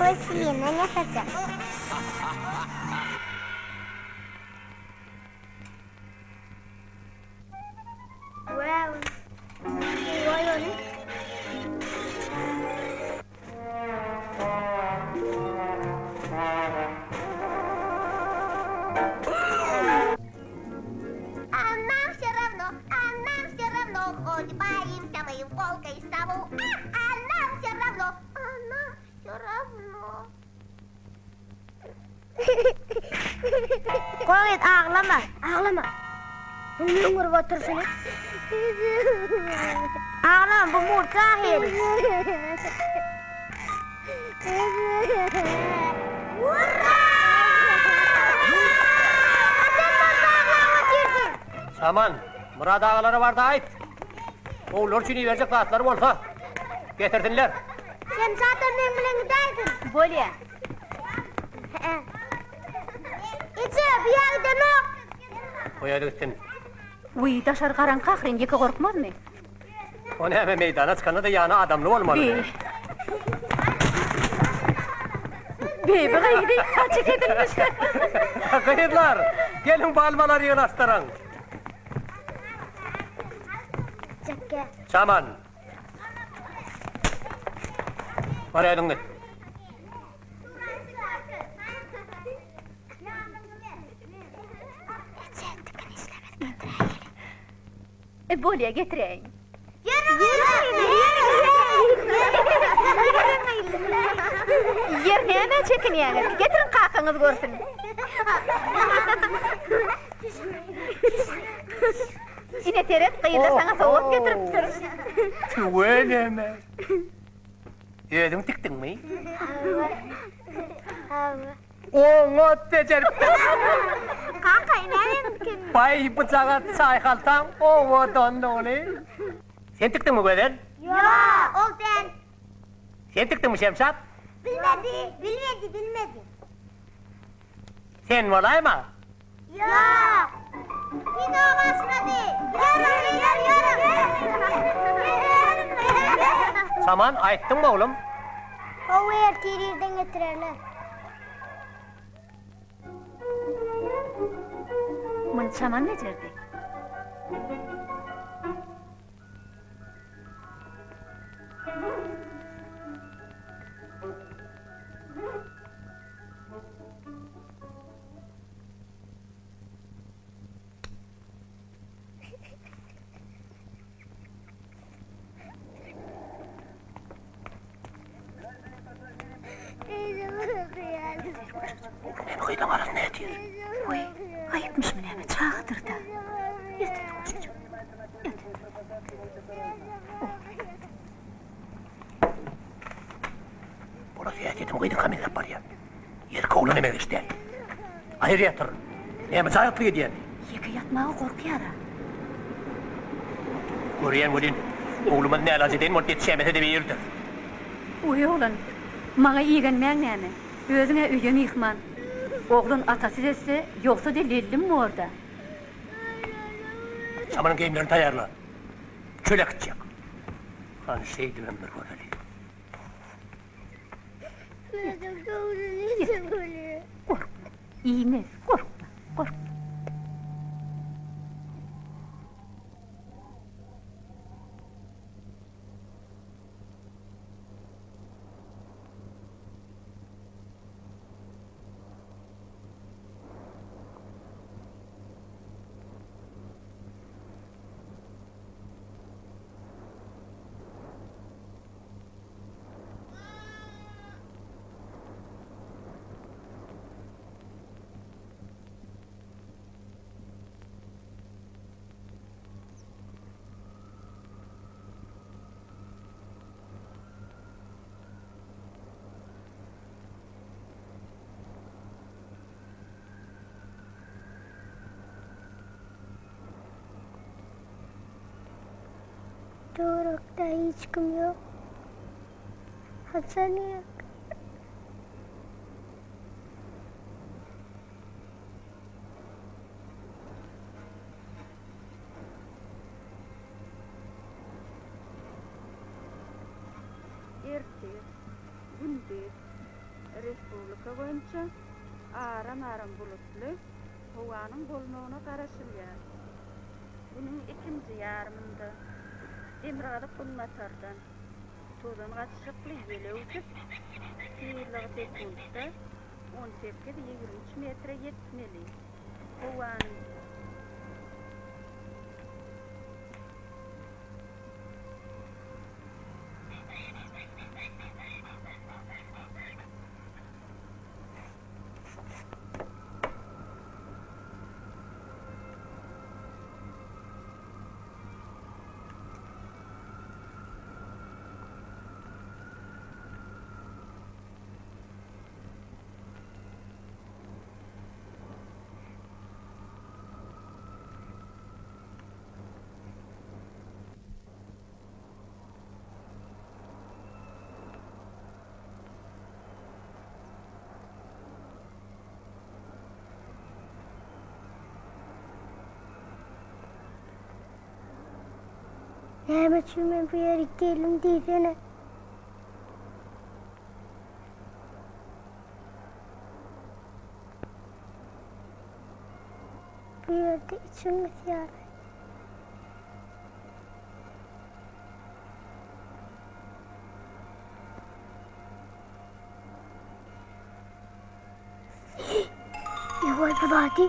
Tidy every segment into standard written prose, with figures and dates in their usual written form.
Plasilinden ýasajak. Goý, aglama, aglama. Bu möňňürip oturşyny. Aglama, bu murty ahyry. Saman, Myrat agalara bar-da aýt. Ogullar üçin iberjek zatlary bolsa, getirsinler. Şemşatam meň bilen gidäýsin. Bolýa. Hä. Eje, bu ýa gidenok. Goý özi gitsin. Wiý, daşary garaňky ahyryn, ýeke gorkmazmy? O näme, meýdana çykanda-da ýany adamly bolmaly. Bi. Bi, bu gyzy saçy kesilmiş. Gyzlar, geliň palmalary ýygnaşdyryň. Çekge. Çaman. Bar özüň git. Eje, tikin işlemeli getiräýeli. E, bolýa, getiräýiň. Ýer nämä çekinýäňiz? Getiriň kakaňyz görsün. Ine seret, gyzlar saňa sowgat getiripdir. Tüweleme. Özüň tikdiňmi? Hawa. Hawa. Oňat bejeripdir. Kaka, näme kim? Baý, bujagaz çaýhaltaň owadanlygyny. Sen tikdiňmi, Gözel? Ýok, ol däl. Sen tikdiňmi, Şemşat? Bilmedi, bilmedi, bilmedi. Sen bolaýma? Ýok. Kino başlady. Ýörüň, ýör, ýörüň. Saman, aýtdyňmy, oglum? Hawa, ertir irden getirerler. Muny Çaman bejerdi. Näme gyzyň arasynda ýatyr? Goý, aýypmyşmy näme, çagadyr-da. Ýat indi guşujyk, ýat indi. Bolat häsiýetim gyzyňka meňzäp barýar. Ýerki oglan meňzeş däl. Aýry ýatyr. Näme jaý otly edýämi? Ýeke ýatmaga gorkýar-a. Görýän welin, oglumyz nälaç edeýin bolup ýetişäýmese-de birdir. Oý oglan, maňa igenmäň näme? Özüň-ä öýe myhman. Oglan atasyz etse, ýogsa-da lellim bor-da. Çamanyň geýimlerini taýýarla. Çöle äkitjek. Hany şeýdibem bir göreli. Gorkma, iýmez, gorkma, gorkma. Töwerekde hiç kim ýok. Haçan ýok? Ertir, gündiz. Respublika boýunça aram-aram bulutly howanyň bolmagyna garaşylýar. Günüň ikinji ýarymynda demirgazyk-günbatardan tozan gatyşykly ýel öwsüp, tizligi sekuntda on sekiz, 23 metre ýetmeli. Howanyň. Näme üçin men bu ýere geldim diýsene. Bu ýerde içim gysýar. Ýoý bu zady.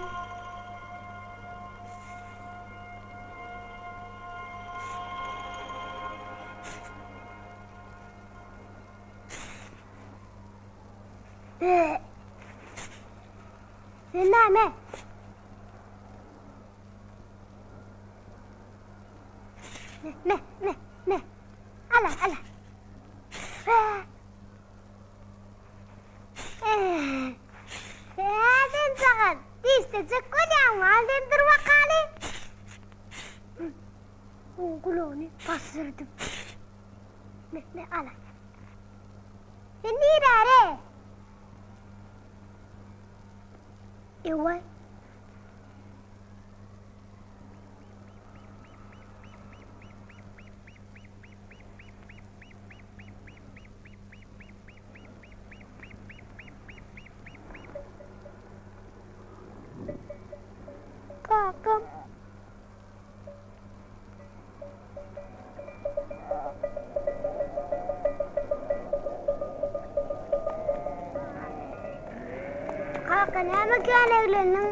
Sen näme? Me, me, me, me. Ala, ala. Sen çagal, dişlejek bolýaňmy? Al sen dur bakaly. Oň gulagyny basdyrdym. Me, me, ala. Sen nirä-re? Ewa. Kakam. Kaka näme kän eglendiň?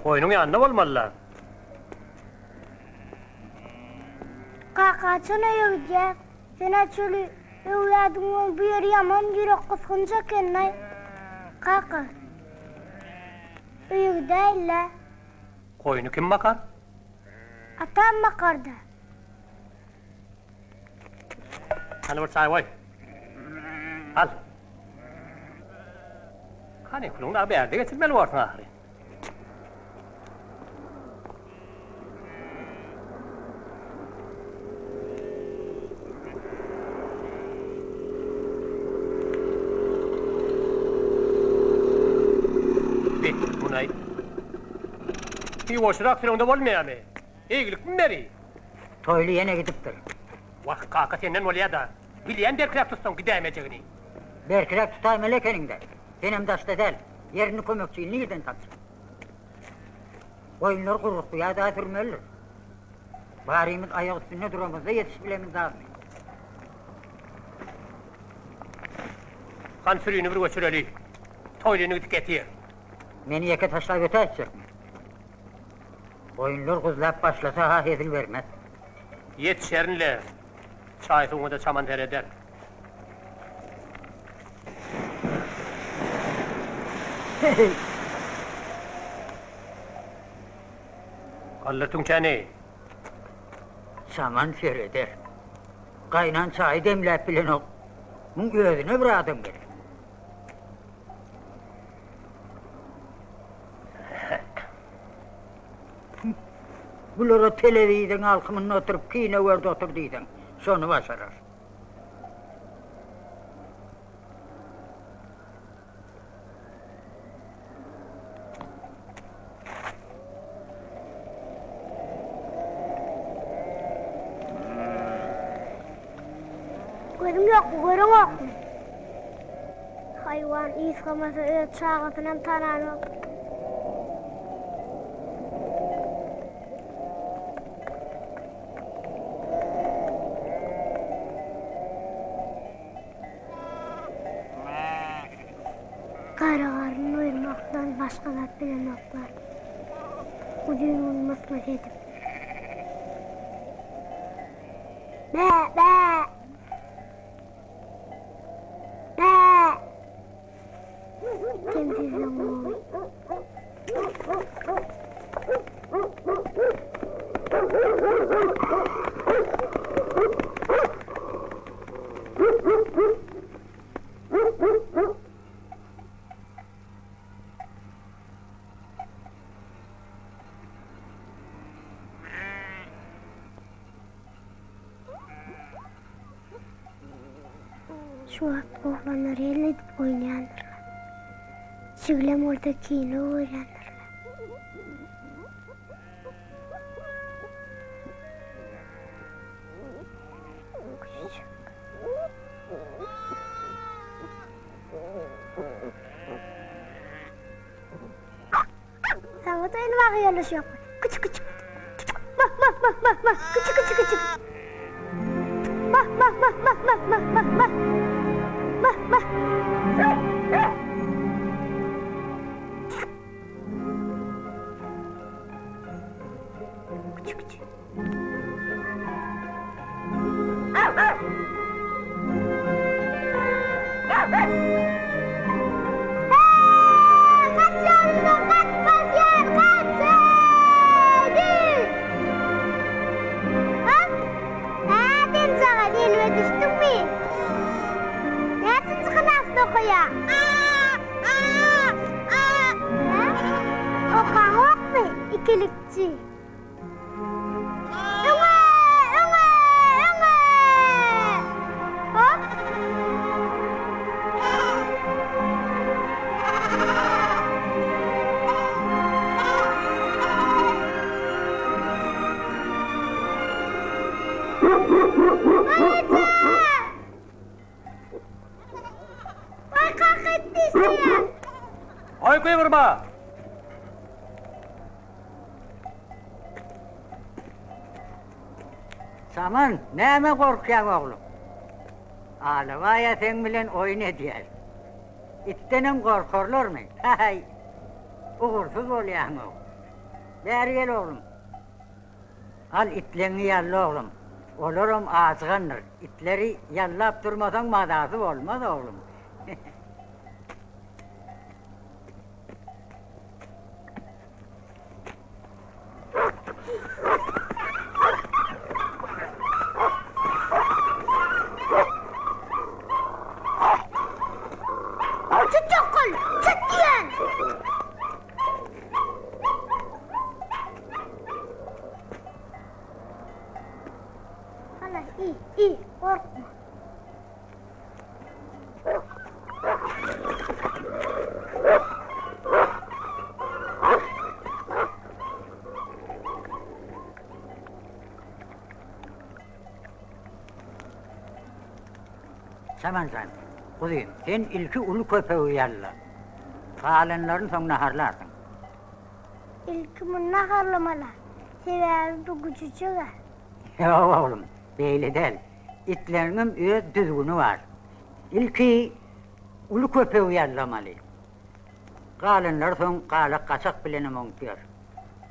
Goýnuň ýanynda bolmaly-la. Kaka haçan öýe gidýäs? Sen-ä çöli öwýädiň oň bu ýeri ýaman ýürek gysgynç eken-laý. Kaka, öýe gidäýeli-dä. Goýny kim bakar? Atam bakarda. Hany bir çaý goý. Al. Kanikulyňy dagy bärde geçirmeli borsuň ahyry. Be, munaý. Ýuwaşrak süreňde bolmaýarmy? Eýgilikmi beri? Toýly ýene gidipdir. Wah, kaka senden bolýa-da. Bilýän berkiräk tutsaň gidäýmejegini. Berkiräk tutaýmaly ekeniň-dä. Senem daşda däl. Ýerinde kömekçini nirden tapjak? Goýunlar gurrukly ýa-da sürmelidir. Barymyz aýak üstünde duramyzda ýetişip bilemizdarmy? Hany sürini bir göçüreli. Toýlyny gidip getir. Meni ýeke taşlap ötäýtjekmi? Goýunlar guzlap başlasa-ha hezil bermez. Ýetişerin-le. Çaý-suwuňa-da çaman sereder. Galdyr tüňçäni. Çaman sereder. Gaýnan çaýy demläp bilenok. Muň özüne bir adam gerek. Bulara telewizoryň alkymynda oturyp kino görde otur diýseň, şony başarar. Gözüň ýokmy, göreňokmy? Haýwan ysgamasa öz çagasynam tananok. Gara garyn doýurmakdan başga zat bilenoklar. Uzyn gün mys-mys edip. Bä, bä! Bä! Kemsizligiň ogly. Şu wagt oglanlar el edip oýnaýandyrlar. Çiglem bolsa kino görýändirler. Küçüjük. Saňa-da indi bagy ýoldaş ýokmy? Küçük küçük. Mah mah mah mah mah. Küçük küçük küçük. Mah mah mah mah mah mah mah mah. Mah mah. Küçük küçük. Ikilikçi. Öňe! Öňe! Öňe! Hop! Aýja! Waý kaka etdi işleýär. Aý gygyrma! Saman, nämä gorkýaň oglum? Alabaý-a seň bilen oýun edýär. Itdenem gorkarlarmy? Haý, ugursyz bolýaň-ow. Bäri gel oglum. Al itleňňi ýalla oglum. Olaram ajygandyr. Itleri ýallap durmasaň mazasy bolmaz oglum. Tut tokgul, tut diýen! Halas, iý, iý, gorkma. Saman jan, guzym, sen ilki uly köpegi ýalla. Galanlaryny soň naharlarsyň. Ilki muny naharlamaly. Sebäbi bu güjüjeg-ä. Ýok, oglum, beýle däl. Itleriňem öz düzgüni bar. Ilki uly köpegi ýallamaly. Galanlary soň galak-gaçak bilenem oňup ýör.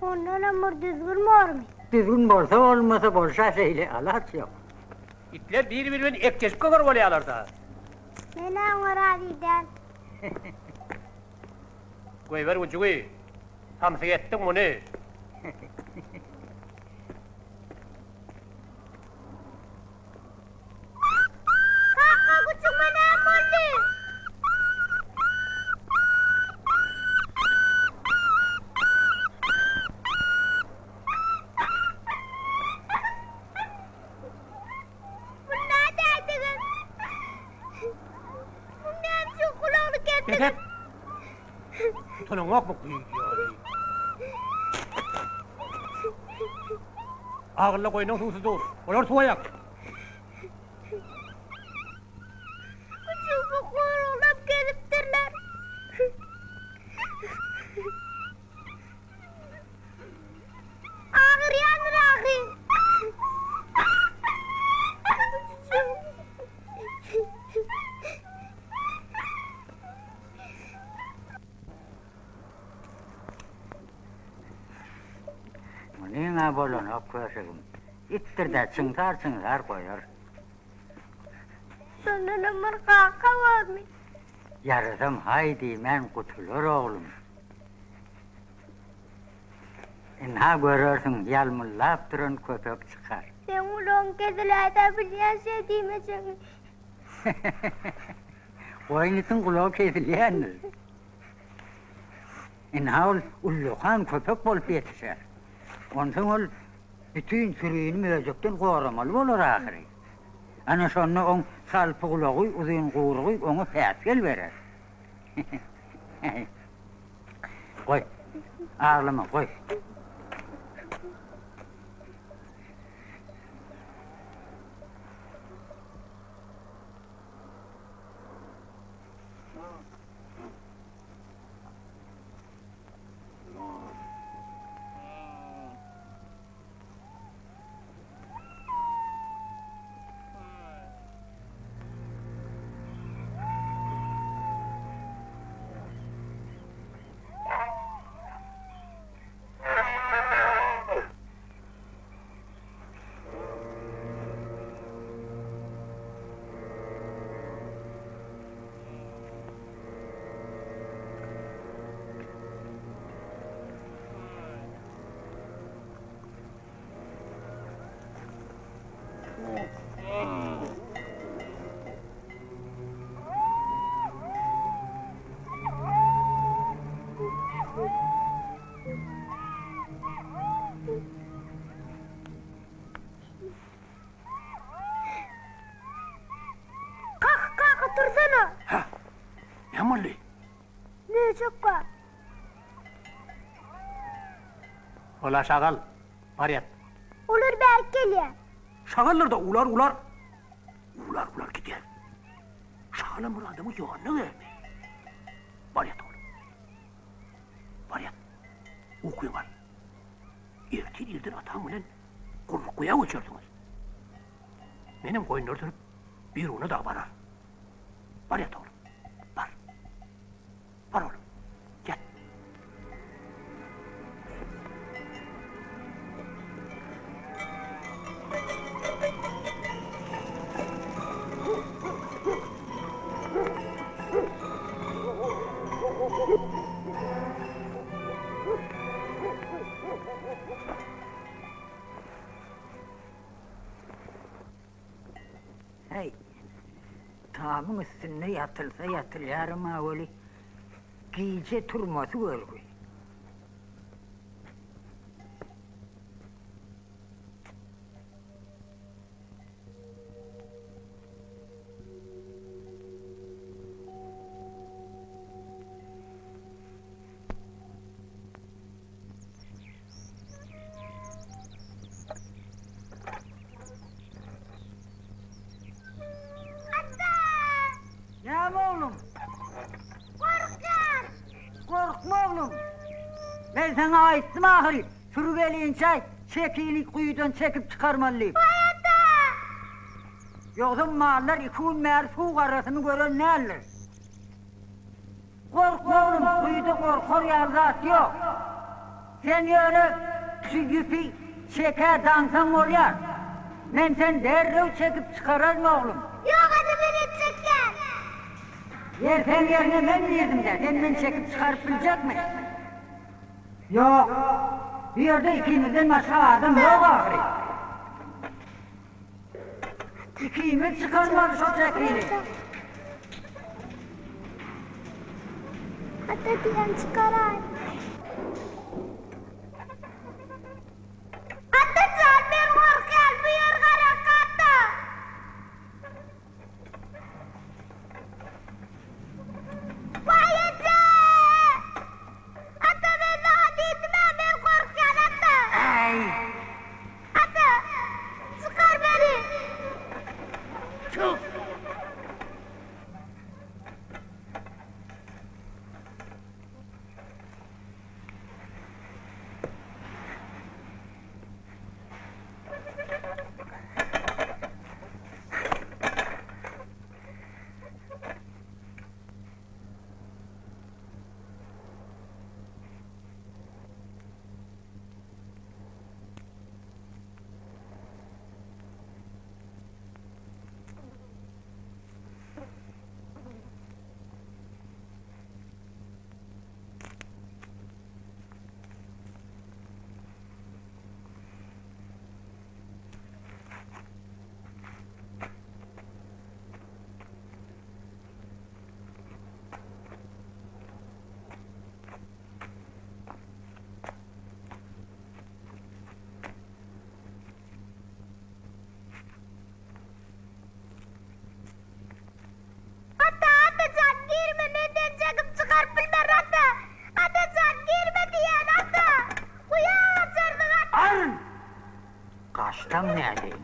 Ondanam bir düzgün bormy? Düzgün bolsa-bolmasa bolşa şeýle, alaç ýok. Itler bir-biri bilen ekjeşip göger bolýarlar-da. Men-ä oňa razy däl. Goýber güjügi. Samsyk etdiň muny. Kaka güjügime näme boldy? Bu nädäýdigiň? Bu näme üçin gulagyny kesdigiň? Bes et! Utanaňokmy? Agylla goýnuň suwsuz dur. Olar suwa ýak. Güjügimi goraglap gezipdir. Munyň-a bolanok köşegim. Itdir-dä, çyňsar-çyňsar goýar. Şondanam bir kaka barmy? Ýarasam haý diýmän gutular oglum. Ynha görersiň, ýalmyldap duran köpek çykar. Seň gulagyň kesiläýse bilýän şeý diýmejegiňi. Goýun itiň gulagy kesilýändir. Ynha ol ullakan köpek bolup ýetişer. Onsoň ol bütin sürini möjekden goramaly bolar ahyry. Ana şonda oň salpy gulagy, uzyn guýrugy oňa päsgel berer. Goý, aglama, goý. Kaka, kaka, tursana! Hä? Näme boldy? Möjek bar. Ola şagal, bar ýat. Olar bärik gelýär. Şagallar-da ular ular. Ular ular gidýär. Şagalam bir adamyň ýanyna geldi. Bar ýat oglum. Bar ýat. Ukyňy al. Ertir irden ataň bilen Gurrukguýa göçersiňiz. Menem goýunlary sürüp Biruna dagy bararyn. Bar ýat oglum. Bar. Bar oglum. Ýat. Häý, tamyň üstünde ýatylsa ýatylýaram-a weli, gije turmasy görgi. Ata! Näme oglum? Gorkýan! Gorkma oglum. Men saňa aýtdym ahyry, sürü gelinçä çekini guýudan çekip çykarmaly diýip. Waý ata! Ýogsam mallar iki gün bäri suw garasyny gören däldir. Gorkma oglum, guýuda gorkar ýaly zat ýok. Sen ýöne şu ýüpi çekä daňsaň bolýar. Men seni derrew çekip çykararyn oglum. Ýok ata men etjekgän. Ýer seň ýeriňe men girdim-dä, sen meni çekip çykaryp biljekmi? Ýok. Bu ýerde ikimizden başga adam ýok ahyry. Ikimiz çykarmaly şo çekini. Ata diýen çykaraý. Atajan men gorkýan bu ýer garaňky ata. Waý eje! Ata men saňa diýdim-ä men gorkýan ata. Äý! Ata! Çykar meni! Çyk! Garaşsaň nädeýin.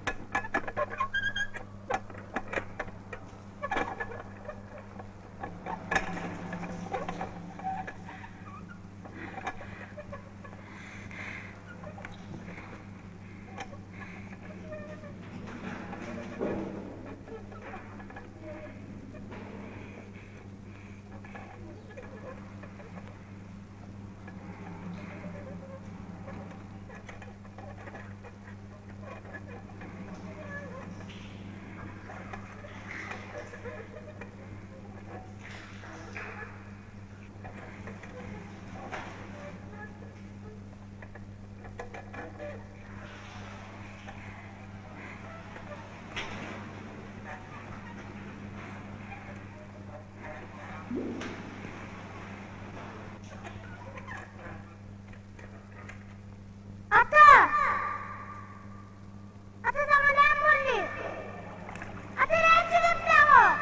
Ata! Ata saňa näme boldy? Ata näçe gepläňok?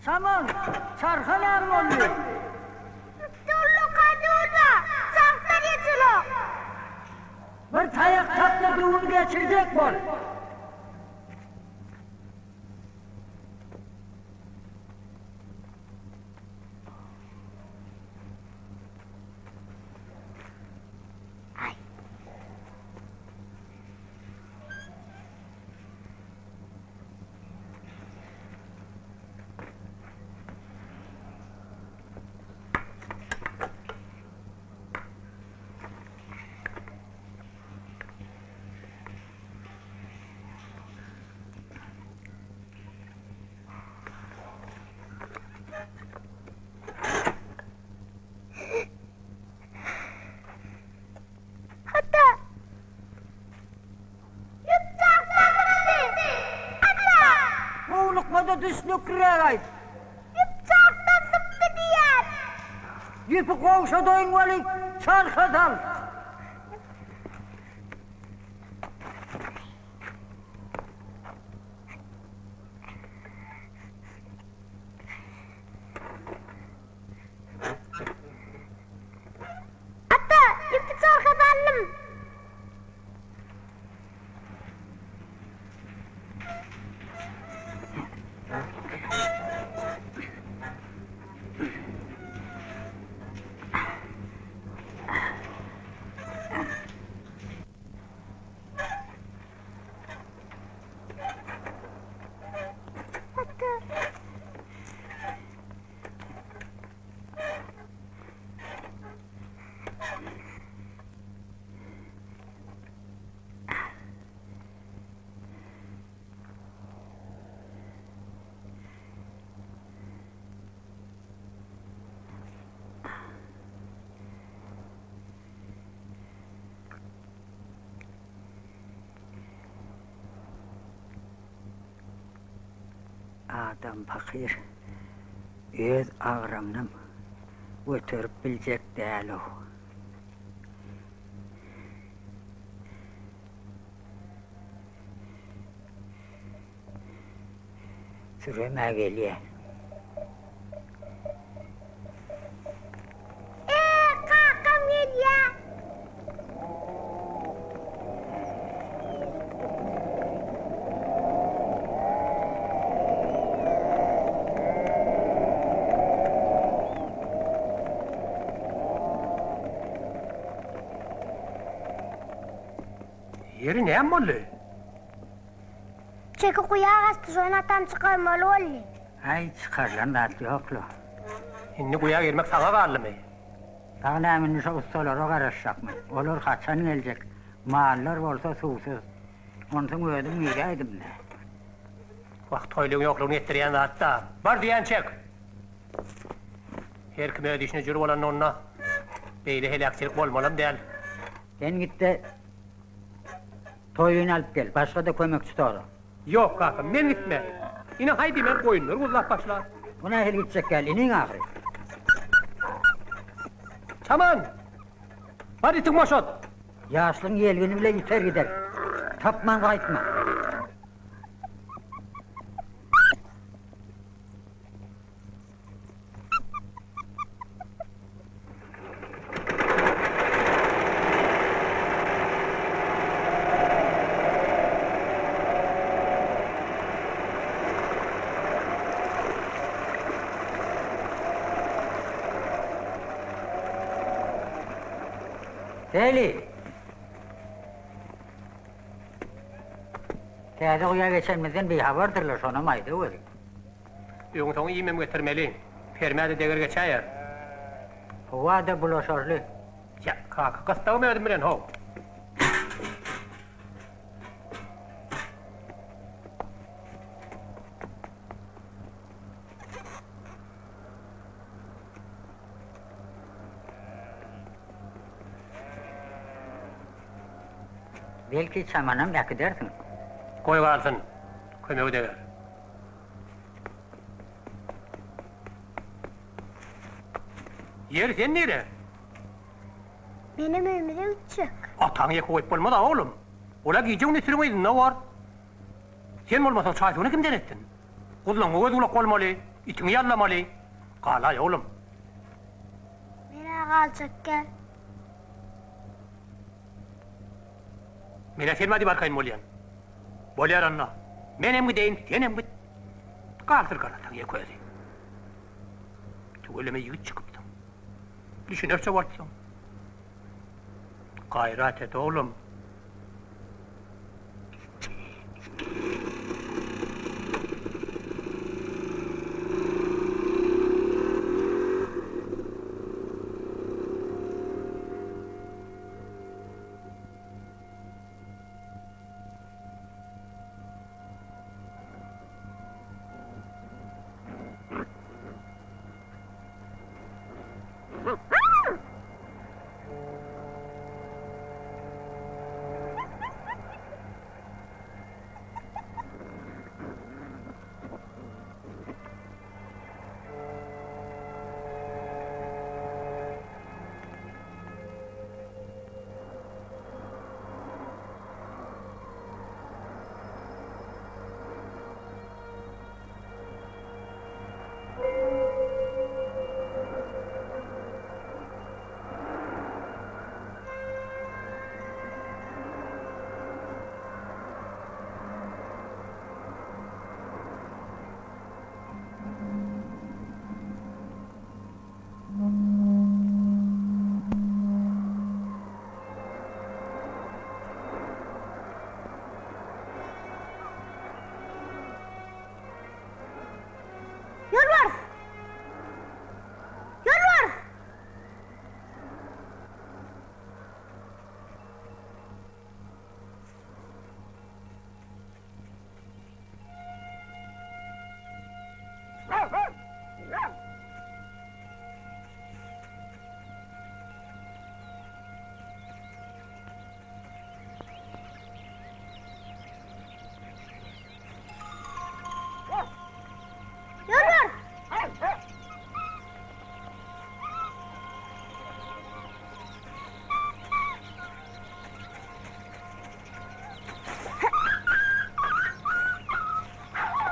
Saman, çarha näme boldy? Dulluka dulba, çarhdan ýetilok. Bir taýak tap-da düwün geçirjek bol. Ata! Ýüp çarhdan sypdy! Ata! Howlukma-da düşnükliräk aýt. Ýüp çarhdan sypdy diýýän. Ýüpi gowşadaýyn weli, çarha sal. Ata, ýüpi çarha saldym. Ata. Adam pakyr öz agramynam göterip biljek däl-ow. Sürem-ä gelýä. E, kakam gelýä. Ýeri näme boldy? Çeki guýa gaçdy, şony atam çykarmaly boldy. Aý, çykarylan zat ýok-la. Indi guýa girmek saňa galdymy? Dagy näme indi şo ussalara garaşjakmy? Olar haçan geljek? Mallar bolsa suwsuz. Onsoň özüm giräýdim-dä. Wah, toýlygyň ýoklugyny ýetdirýän zat-da. Bar diýýän çek! Her kim öz işine jür bolanlygynda beýle heläkçilik bolmalam däl. Sen git-de, toýuny alyp gel, başga-da kömekçi sora. Ýok, kaka, men gitmen. Ine, haý diýmän goýunlary guzlap başlar. Bu nähili gitjek ýaly, iniň ahyry. Çaman! Bar itiňi boşat! Ýaşlygyň ýelgini bile ýiter gider. Tapman gaýtma. Heli! Täze guýa geçenimizden bihabardyrlar, şonam aýdaweri. Öňi-soňy iýmem getirmeli. Permä-de deger geçäýer. Howa-da bulaşarly. Ýa, kaka, gysdagym özüm bilen, how. Belki, çamanam äkidersiň. Goý galsyn, kömegi deger. Ýeri sen nire? Menem öýümize gitjek. Ataňy ýeke goýup bolmaz-a, oglum. Ol-a gije-gündiz sürüň yzynda bor. Sen bolmasaň çaý-suwuny kimden etsin? Guzlaňňa göz-gulak bolmaly, itiňi ýallamaly. Galaý, oglum. Men-ä galjak gel. Men-ä sen bar diýip arkaýyn bolýan. Bolýar onda. Menem gideýin, senem git. Galdyr garataň ýeke özi. Tüweleme ýigit çykypsyň. Düşünerçe bolupsyň. Gaýrat et, oglum. Ýolbars! Ýolbars!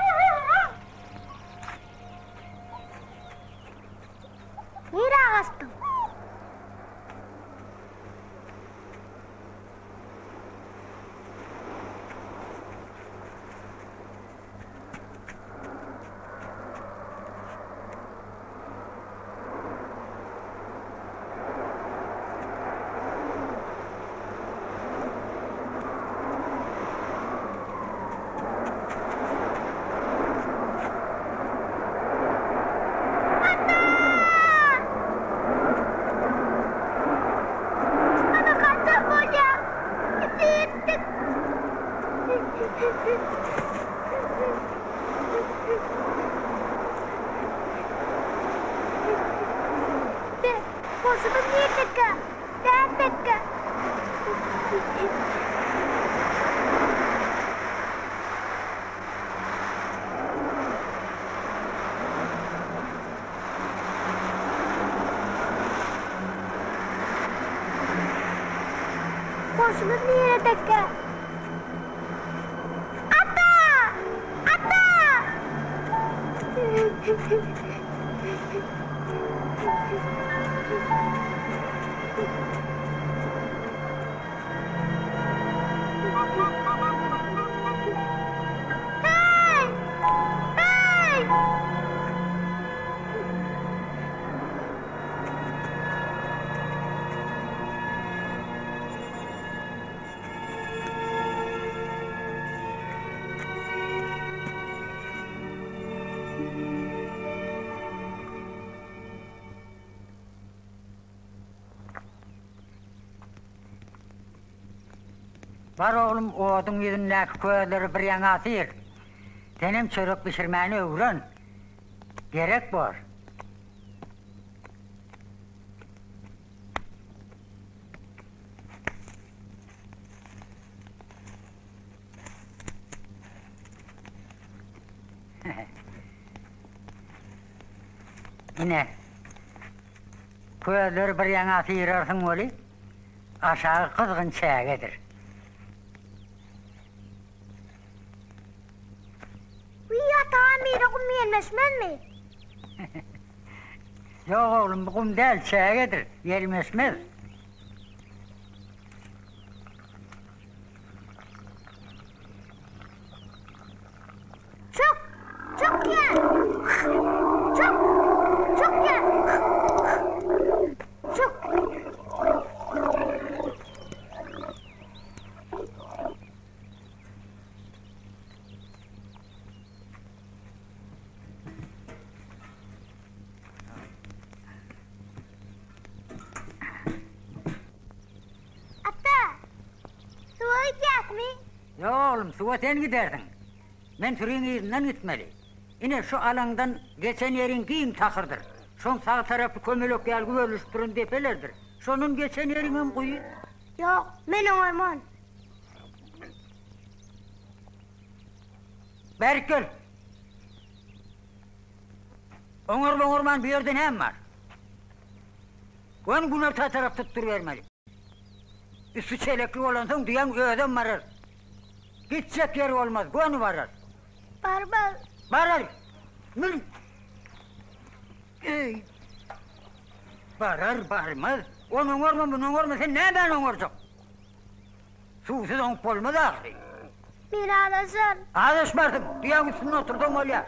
Ýolbars! Nirä gaçdyň? Ata! niredekkä? Goşumyz niredekä? Ata! Ata! Hey! Hey! Bar oglum, oduň ýüzündäki közleri bir ýaňa syr. Senem çörek bişirmäni öwren. Gerek bor. Ine, közleri bir ýaňa syrarsyň weli, aşagy gyzgyn çägedir. Bu ýataga mire gum ýelmeşmezmi? Ýok oglum, bu gum däl, çägedir, ýelmeşmez. Çök! Çök diýýän! Çök! Çök diýýän! Çök! Ata, suwa gidýäsmi? Ýok oglum, suwa sen gidersiň. Men süriň yzyndan gitmeli. Ine, şu alaňdan geçen ýeriň giň takyrdyr. Şoň sag tarapy kömelek ýaly güberlişip duran depelerdir. Şondan geçen ýeriňem guýy. Ýok, men oňarman. Bärik gel. Oňaryp-oňarman bu ýerde näme bar? Göni günorta tarap tutdurybermeli. Üsti çelekli bolansoň düýäň özem barar. Gitjek ýeri bolmaz, göni barar. Barmaz. Barar. Mün. Eý. Barar, barmaz. Ony oňarma, muny oňarma, sen nämäni oňarjak? Suwsuz oňup bolmaz ahyry. Men azaşan. Azaşmarsyň, düýäň üstünde otursaň bolýar.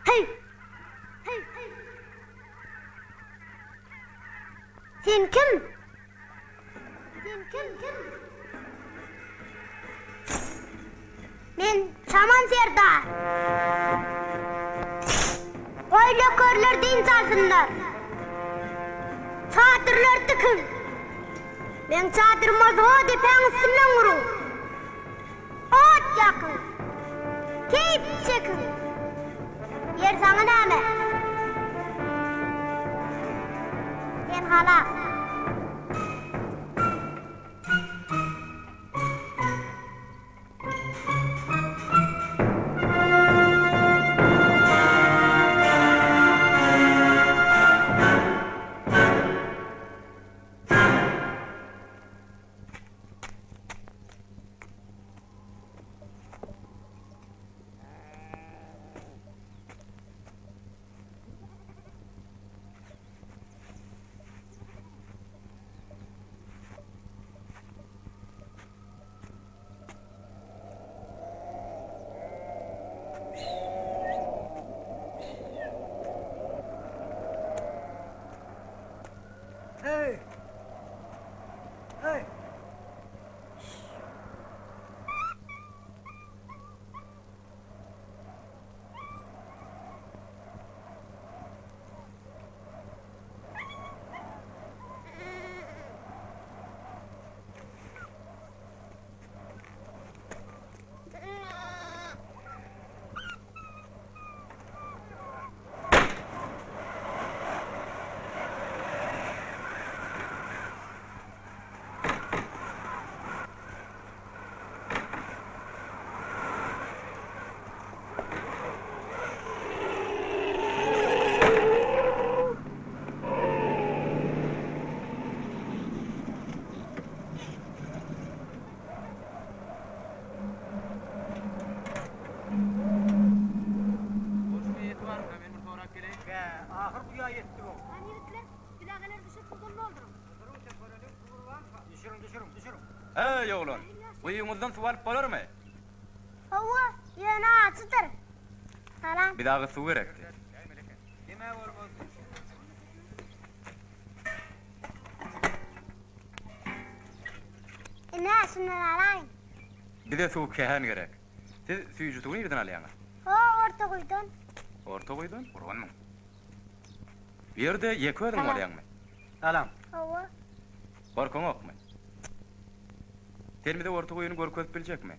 Heý! Sen kim? Sen kim? Men Çaman serdar. Goý nökerler dynç alsynlar. Çadyrlar dikiň. Meň çadyryma zo depäň üstünden guruň. Ot ýakyň. Keýp çekiň. Ýer saňa näme? Sen halas. Hey! Hey! Ahyr guýa ýetdik ow. Hany ýigitler, bilagalar düşe suwdan dolduryň. Düşüriň, düşüriň, düşüriň. Heý, oglan, guýyňyzdan suw alyp bolarmy? Hawa, ýöne ajydyr. Salam. Bize agyz suw gerekdi. Ine, şundan alaýyn. Bize suw kän gerek. Siz süýji suwy nireden alýaňyz? Ho, orta guýudan. Orta guýudan? Gurbanmyň? Bu ýerde ýeke özüň bolýaňmy? Salam. Hawa. Gorkaňokmy? Sen bize orta guýyny görkezip biljekmi?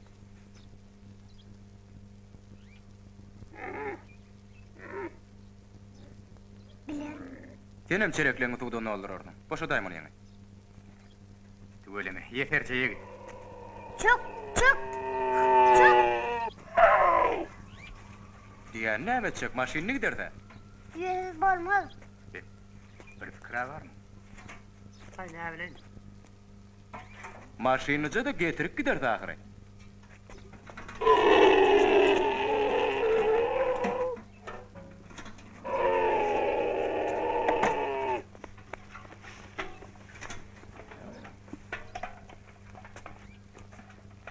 Bilerin. Senem çelekleňi suwdan doldurarsyň. Boşadaý muny ýaňy. Tüweleme, ýeserje ýigit. Çök, çök, çök! Diýýän näme etjek, maşynyny giderse? Düýesiz bolmaz. Be, bir pikir-ä barmy? Aý, näbileýin. Maşynyja-da getirip giderse ahyry.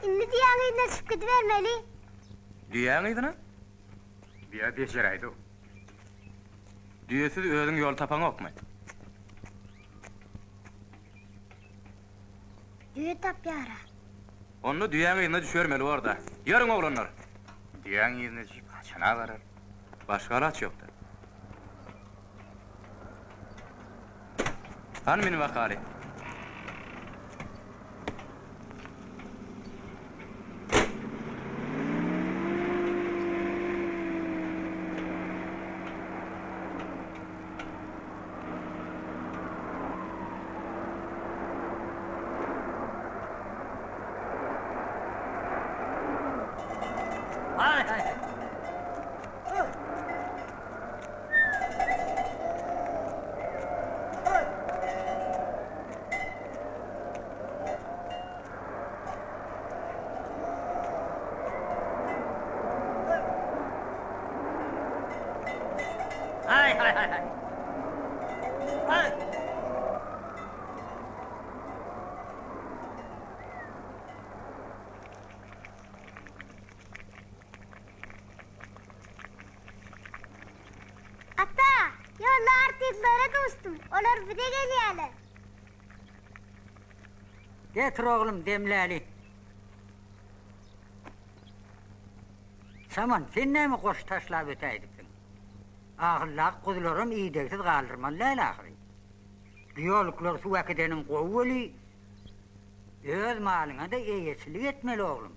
Indi düýäň yzyna düşüp gidibermeli. Düýäň yzyna? Düýe bejeräýdi-ow. Düýesiz özüň ýol tapaňokmy? Düýe tapýar-a. Onda düýäň yzyna düşübermeli bor-da. Ýörüň, oglanlar! Düýäň yzyna düşüp haçana barar? Başga alaç ýok-da. Hany mün bakaly. Hay hay hay. Hay hay hay hay. Hay. Ata, ýolda artistlere duşdum. Olar bize gelýärler. Getir oglum, demläli. Çaman, sen näme goş taşlap ötäýdipsiň? Ahyrlak guzularam idegsiz galdyrmaly däl ahyry. Biologlar suw äkideniň gowy weli. Öz malyňa-da eýeçilik etmeli, oglum.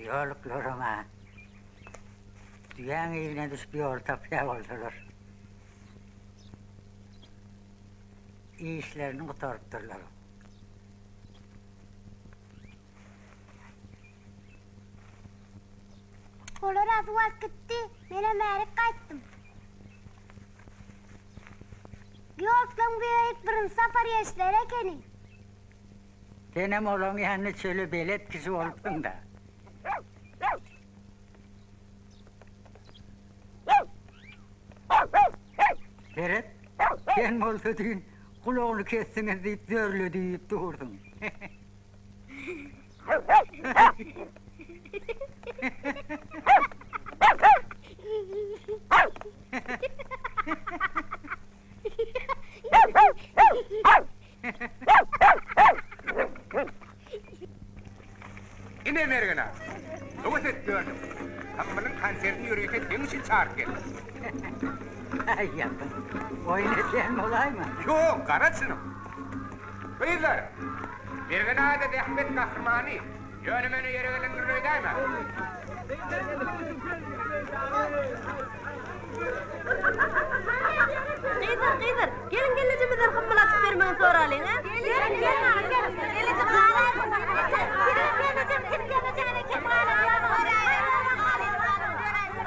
Ýoluklaram-a düýäň yzyna düşüp ýol tapýar bolsalar. Işlerini gutarypdyrlar. Olar-a suw alyp gitdi, menem ärik gaýtdym. Ýolklaň bu ýerik birinji sapar gelişleri ekeni. Senem olaň ýanynda çöle belet kişi bolupsyň-da. Seret, sen bolsa düýn gulagyny kesdiňiz diýip zörle diýip dursuň. Ine Mergen aga, höwes edip ýördüm. Hammylyň konsertini ýörite seň üçin çagyryp geldim. Aý ýapyn, oýun edýän bolaýma? Ýok, gara çynym. Gyzlar, Mergen aga-da zähmet gahrymany, ýöne-möne ýere gelendir öýdäýmäň. Gyzlar, gyzlar, geliň gelnejemizden hymmyl açyp bermegini soralyň, a? Geliň, geliň, geliň. Gelnejem galaýsyn. Gelnejem, kim gelnejene kim galar?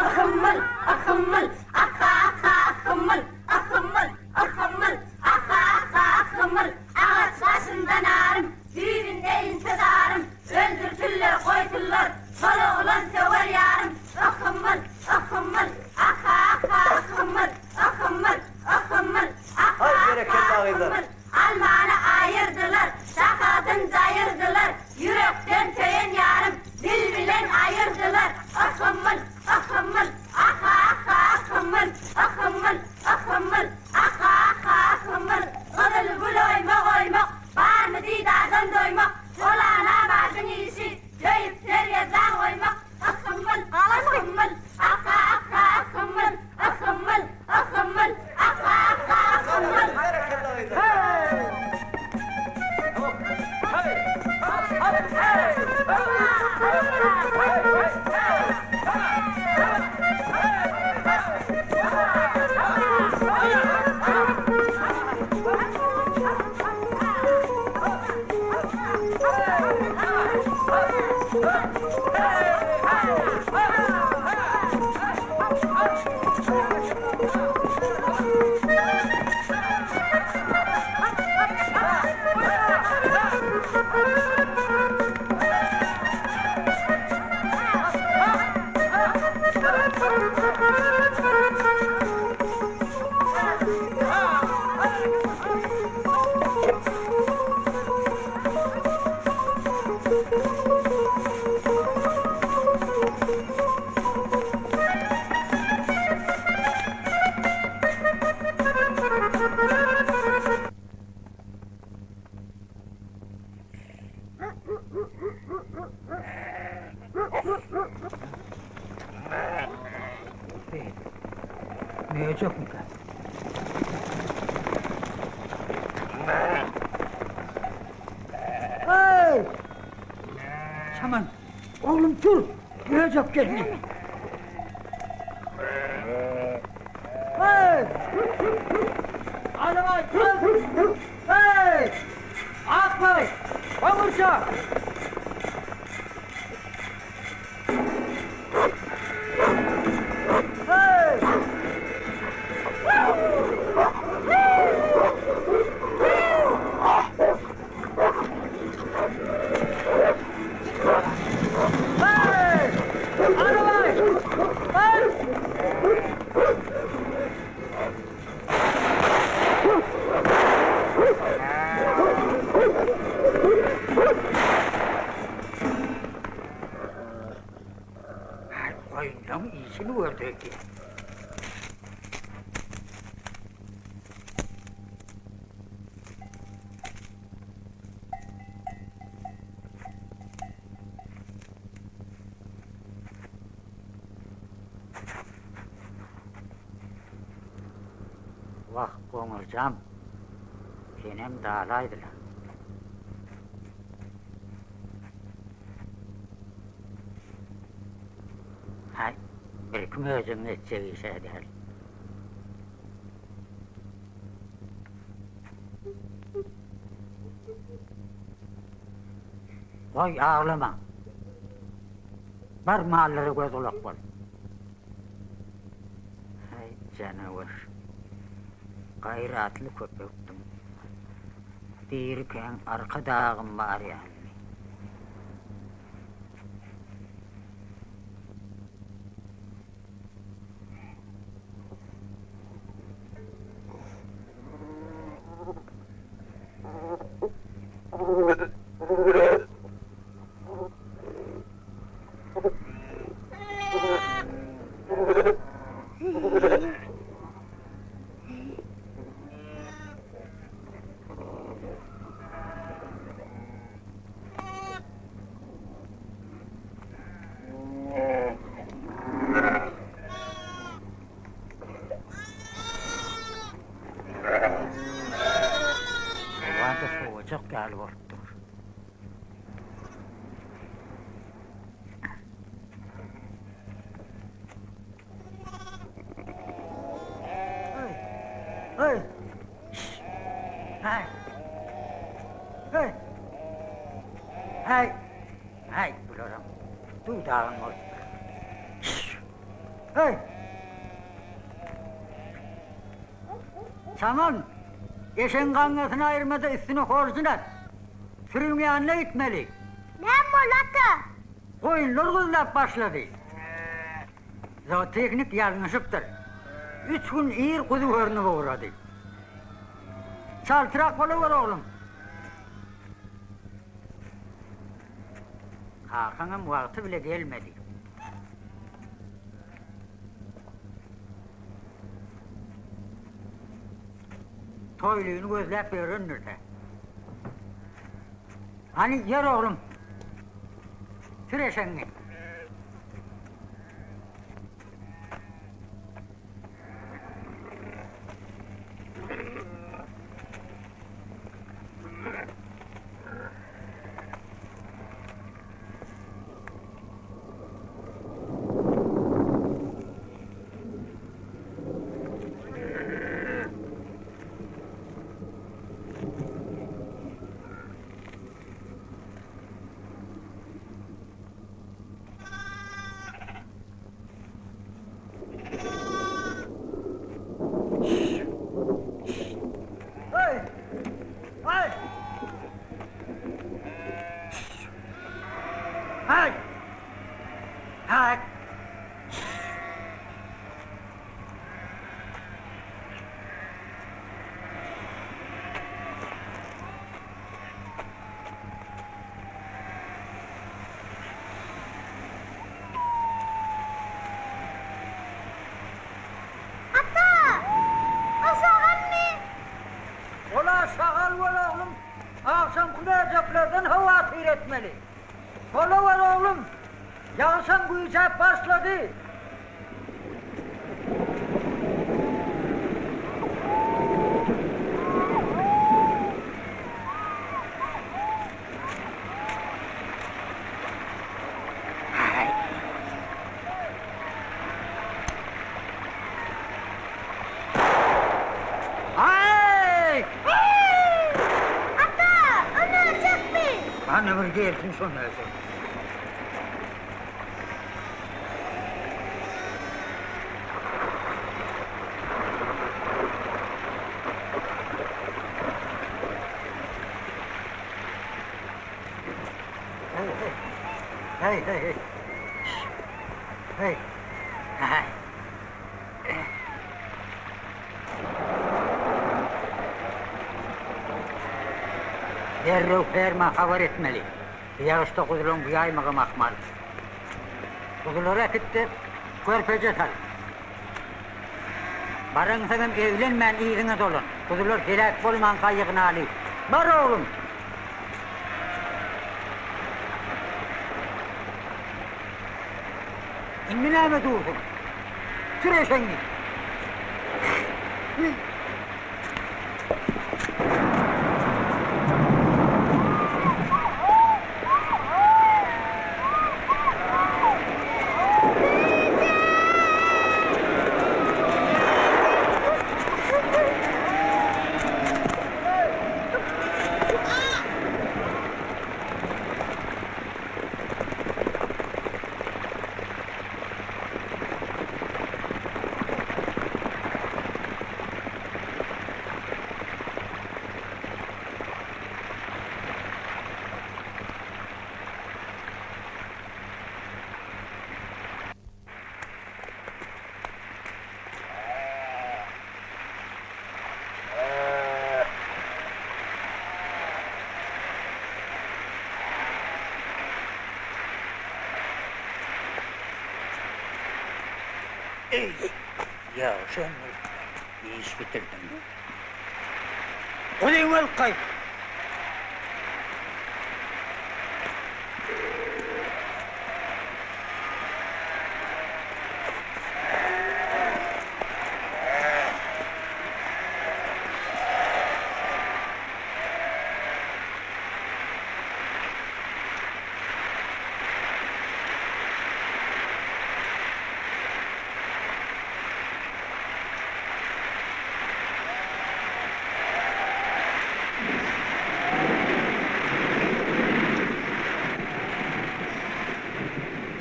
Ahymyl, ahymyl, aha, aha, ahymyl, ahymyl, ahymyl, aha, aha, ahymyl, agaç başynda narym, düýbünde intizarym, öldürsinler, goýsunlar, şol oglan söwer ýarym, ahymyl, ahymyl, aha, aha, ahymyl, ahymyl, ahymyl, aha, aha, ahymyl, almany aýyrdylar, şahasyn jaýyrdylar, ýürekden söýen ýarym, dil bilen aýyrdylar, ahymyl, ahymyl, aha, aha, ahymyl, ahymyl, ahymyl, aha, aha, ahymyl, gyzyl gül oýmak oýmak, barmy didardan doýmak, ol anabadyň işi, söýüp sergezdan goýmak, ahymyl, ahymyl, aha, aha, ahymyl, ahymyl, ahymyl, aha, aha, ahymyl. Möjekmikä? Hey! Çaman, oglum tur! Möjek geldi. Hey! Alabay! Hey! Akbay! Goňurça! Hey! Hey! Alabay! Hey! Aý, goýunlaň işini gördi öýdýän. Wah, goňurjam. Senem dalaýdylar. Haý, birki möjegiň etjek iş-ä däl. Goý, aglama. Bar, mallara göz-gulak bol. Haý, janawer. Gaýratly köpekdiň. Dirikäň arka dagym bar ýalydy. Howa-da sowajak ýaly bolup dur. Hey! Şşş! Hey! Hey! Hey! Hey, bularam duw-dagyn bolupdyr. Şşş! Hey! Çaman, eşegiň gaňňasyny aýyrma-da üstüne horjun at. Sürüň ýanyna gitmeli. Näme boldy, ata? Goýunlar guzlap başlady. Zootehnik ýalňyşypdyr. Üç gün ir guzy görnüp ugrady. Çaltrak bolawer, oglum. Kakaňam wagty bile gelmedi. Toýlyny gözläp ýörendir-dä. Hany, ýör oglum. Sür eşegiňi. Ata! O şagalmy? Ol-a şagal bol oglum, agşamky möjeklerden howatyr etmeli. Bolawer oglum, ýagyşam güýjäp başlady. Ata, o möjekmi? Hany bir gelsin şo möjek. Hey, hey, hey. Hey. Hey. Derrew ferma habar etmeli. Bu ýagyşda guzulaň buýaýmagam ahmal. Guzulary äkit-de, körpeje sal. Baraňsoňam eglenmän yzyňa dolan. Guzular heläk bolmanka ýygnaly. Bar oglum! Indi näme dursuň? Sür eşegiňi! Eý, ýagşy ömür, iş bitirdiň. Guzyňy alyp gaýt!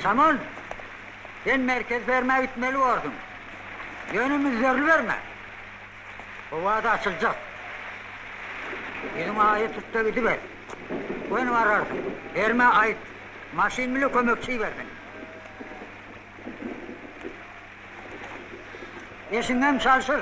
Çaman, sen merkez ferma gitmeli borsuň. Ýöne müzzerliberme. Howa-da açyljak. Ýüzüňi aýa tut-da gidiber. Göni bararsyň. Ferma aýt. Maşyn bile kömekçi ibersin. Eşiňem çalşyr.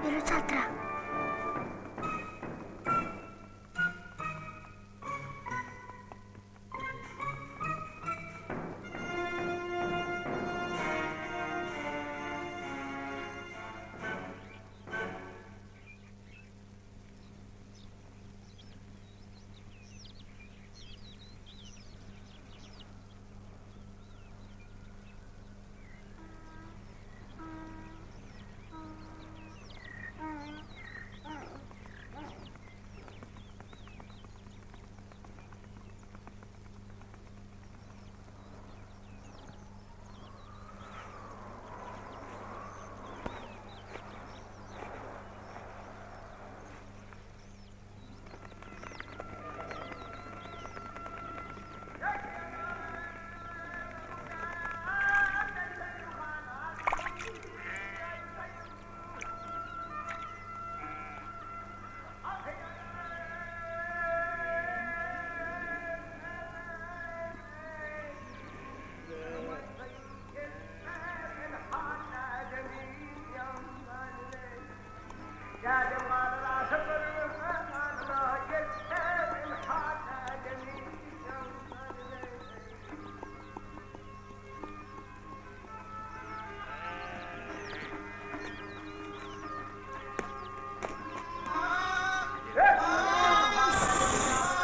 Ýürü çaltrak.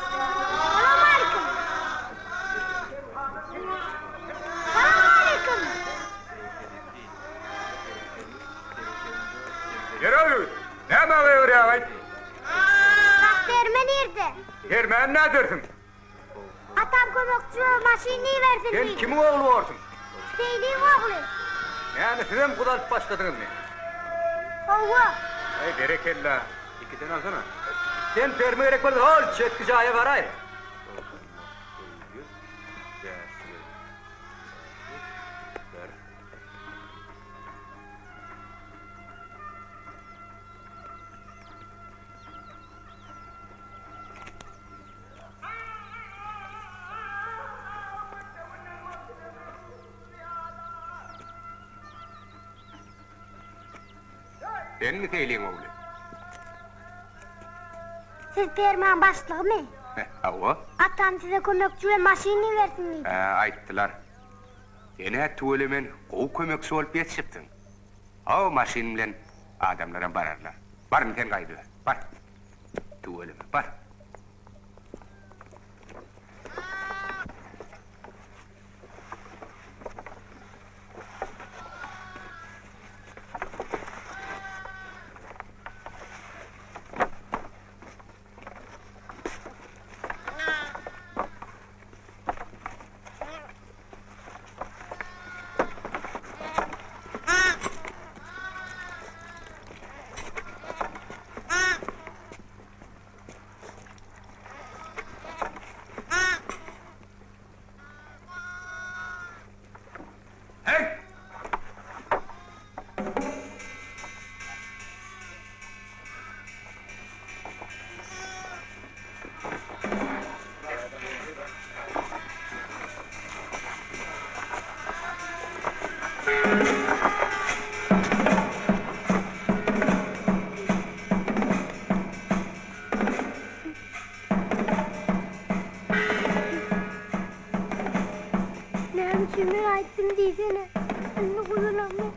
Salowmaleýkim. Salowmaleýkim. Ýere ýüz. Näme gygyrýaň-aý? Bak ferme nirde? Fermäni nädersiň? Atam kömekçi we maşyn ibersin Sen diýdi. kimiň ogly borsuň? Seýliň ogly. Näme sizem guzy alyp başladyňyzmy? Hawa. Eý, berekella. Ikiden alsana. Sen ferme gerek bolsa hol çetki jaýa baraý. Senmi Seýliň ogly? Siz fermaň başlygymy? Hawa. Atam size kömekçi we maşyn ibersin diýdi. Hä, aýtdylar. Sen-ä tüwelemen gowy kömekçi bolup ýetişipsiň. Hawa, maşyn bilen adamlaram bararlar. Bar indi sen gaýdyber. Bar. Tüweleme, bar. Näme üçin men aýtdym diýsene. Indi guzulamok.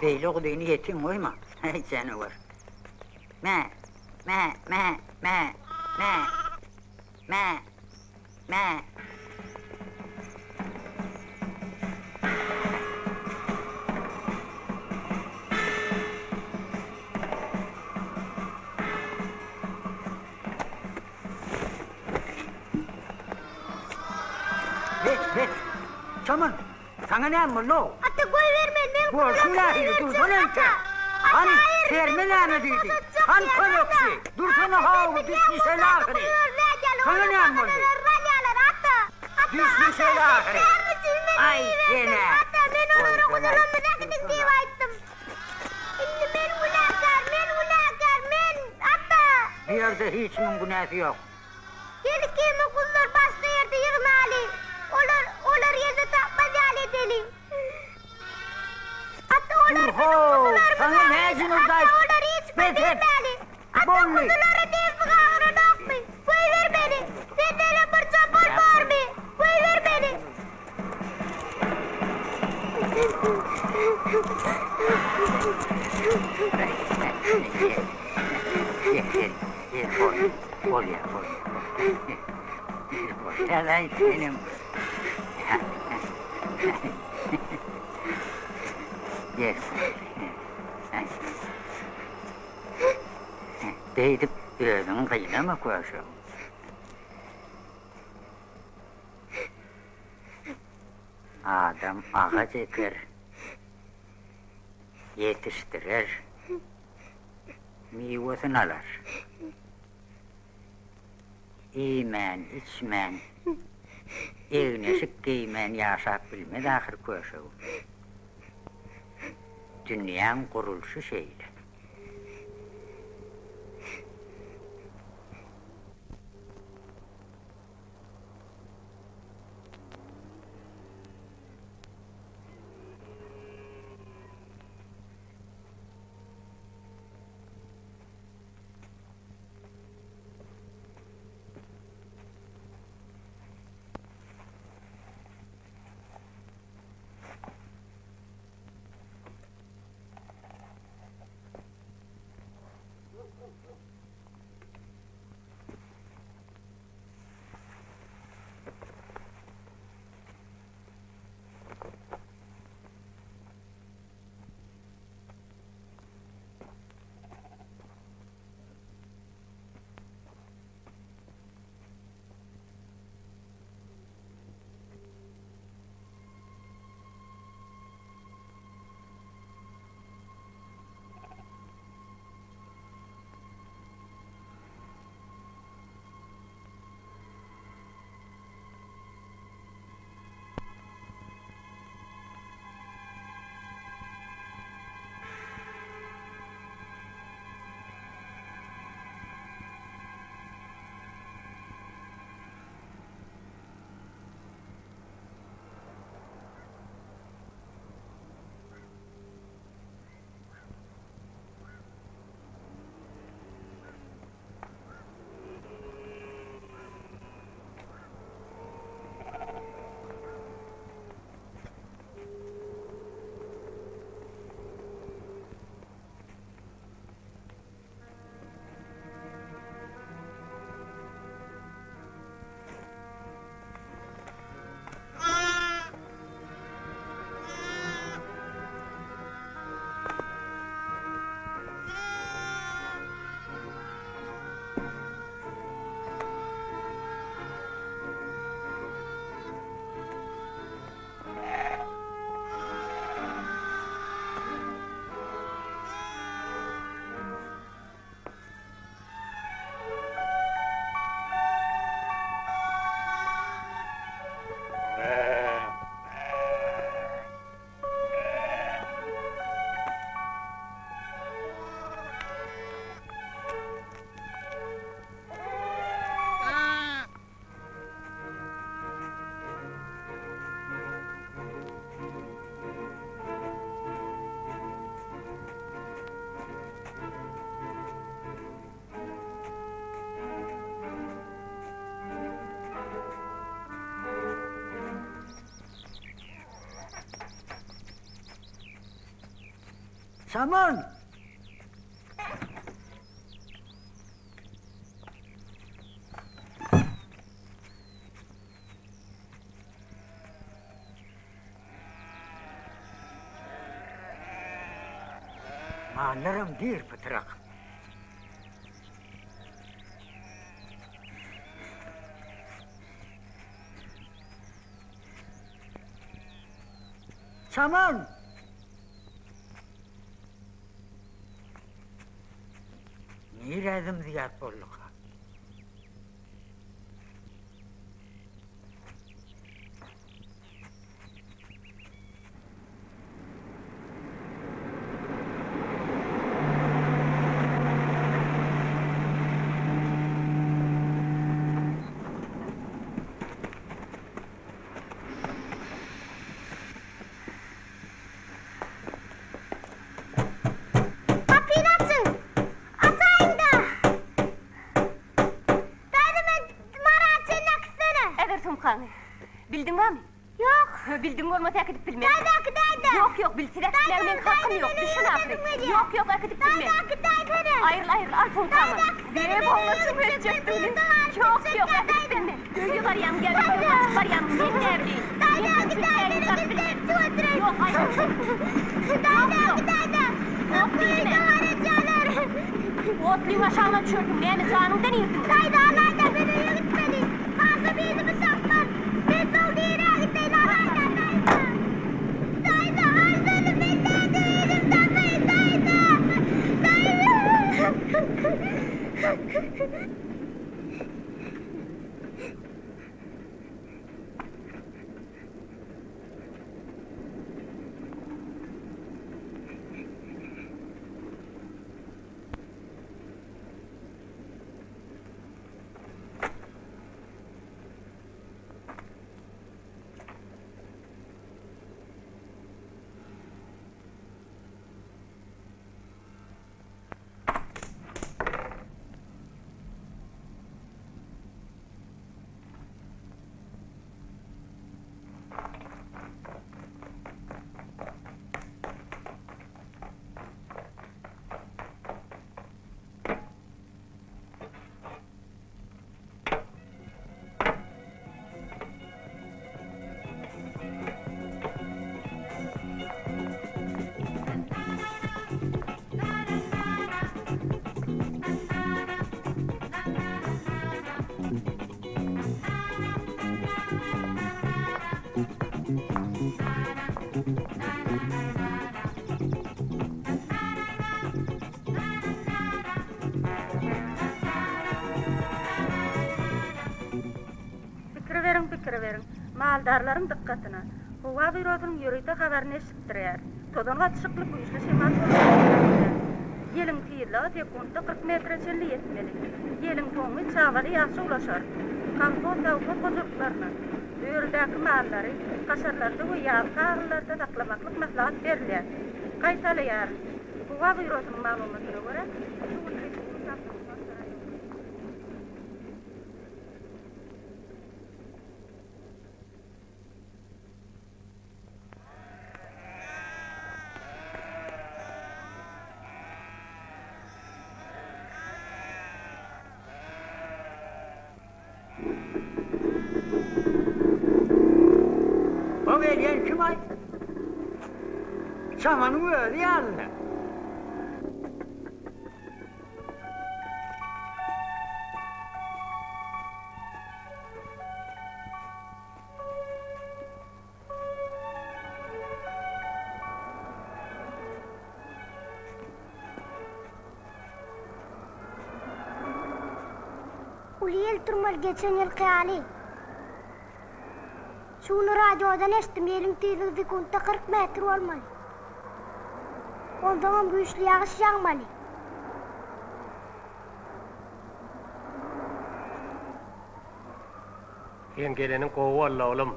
Beýle guzyny ýetim goýma, häý janawar. Mä, mä, mä, mä, mä, mä, mä. Geç, geç. Çaman, saňa näme boldy-ow? Ata, goýber meni, men Bolşuň nähili, dursana entek. Hany, serme näme diýdi? Hany kömekçi? Dursana haw, düşnüşeli ahyry. Saňa näme boldy? Düşnüşeli ahyry. Aý, sen-ä. Ata, men olara guzularymyzy äkidiň diýip aýtdym. Indi men günäkär, men günäkär, men, ata! Bu ýerde hiç kimiň günäsi ýok. Gel ikimiz guzlary başga ýerde ýygnaly. Olar, olar ýerde tapmaz ýaly edeli. Ata, olar biziň Dur-how, guzularymyzy saňa aldy. näcin urdy Ata, olar hiç kime Bes et! bermäli. Ata, Boldy! guzulara nebsiň agyranokmy? Goýber meni! Sendenem bir çopan barmy? Goýber meni! Beýdip özüňi gynama köşegim. Adam agaç eker, ýetişdirer, miwesini alar. Iýmän, içmän, egin-eşik geýmän ýaşap bilmez ahyr köşegim. Dünýäň gurulşy şeýle. Çaman! Mallaram dyr pytrak. Çaman! Nirä zym-zyýat bolduka? Gapyny açyň! Açaýyň-da! Daýza men Mara çenli äkitsene. Äber sumkaňy. Bildiňmi? Ýok. Bildiň bolmasa äkidip bilmen. Daýza äkidäýdä. Ýok, ýok, bilsiz äkitmäge meň hakym ýok. Düşün ahyry. Ýok, ýok, äkidip bilmen. Daýza äkidäýsene. Aýryl, aýryl, al sumkaňy. Daýza äkitsene. Be, boňa çykyp ötjekdigini. Ýok, ýok, äkidip bilmen. Öýe barýaň, gel, öýe gaçyp barýaň, men näbileýin. Daýza äkidäýsene, gitjek çuwatrek. Ýok, aýryl. Daýza äkidäýdä. Ýok diýdim. Otlyň aşagyna düşersiň, näme janyňdan irdiň? Daýza, alaýda, men öýe gitmeli. Kakam yzymy tapmaz. Men soň nirä gideýin, alaýda, daýza. Daýza, alsana, men nädip yzymy tapaýyn, daýza. Daýza. Pikir beriň, pikir beriň! Maldarlaryň dykgatyna! Howa býurosynyň ýörite habaryny eşitdirýär. Tozan gatyşykly güýçli şemal bolmagy garaşylýar. Ýeliň tizligi sekuntda 40 metre çenli ýetmeli. Ýeliň soňy çagbaly ýagşa ulaşar. Kolhoz, sowhoz hojalyklaryna örüdäki mallary haşarlarda we ýazky agyllarda saklamaklyk maslahat berilýär. Gaýtalaýaryn, Howa býurosynyň maglumatyna görä, şu gün respublikamyzyň günorta raýonlarynda. O gelýän kim-aý? Çamanyň özi ýaly-da. Uly ýel turmaly geçen ýylky ýaly. Şu gün radiodan eşitdim, ýeliň tizligi sekuntda 40 metr bolmaly. Onsoňam güýçli ýagyş ýagmaly. Seň geleniň gowy boldy, oglum.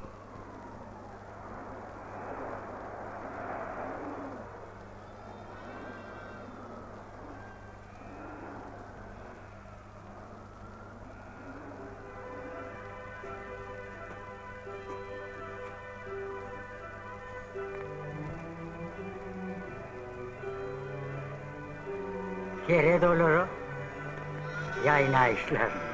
Seret olara ýaýnaýyşlaryna.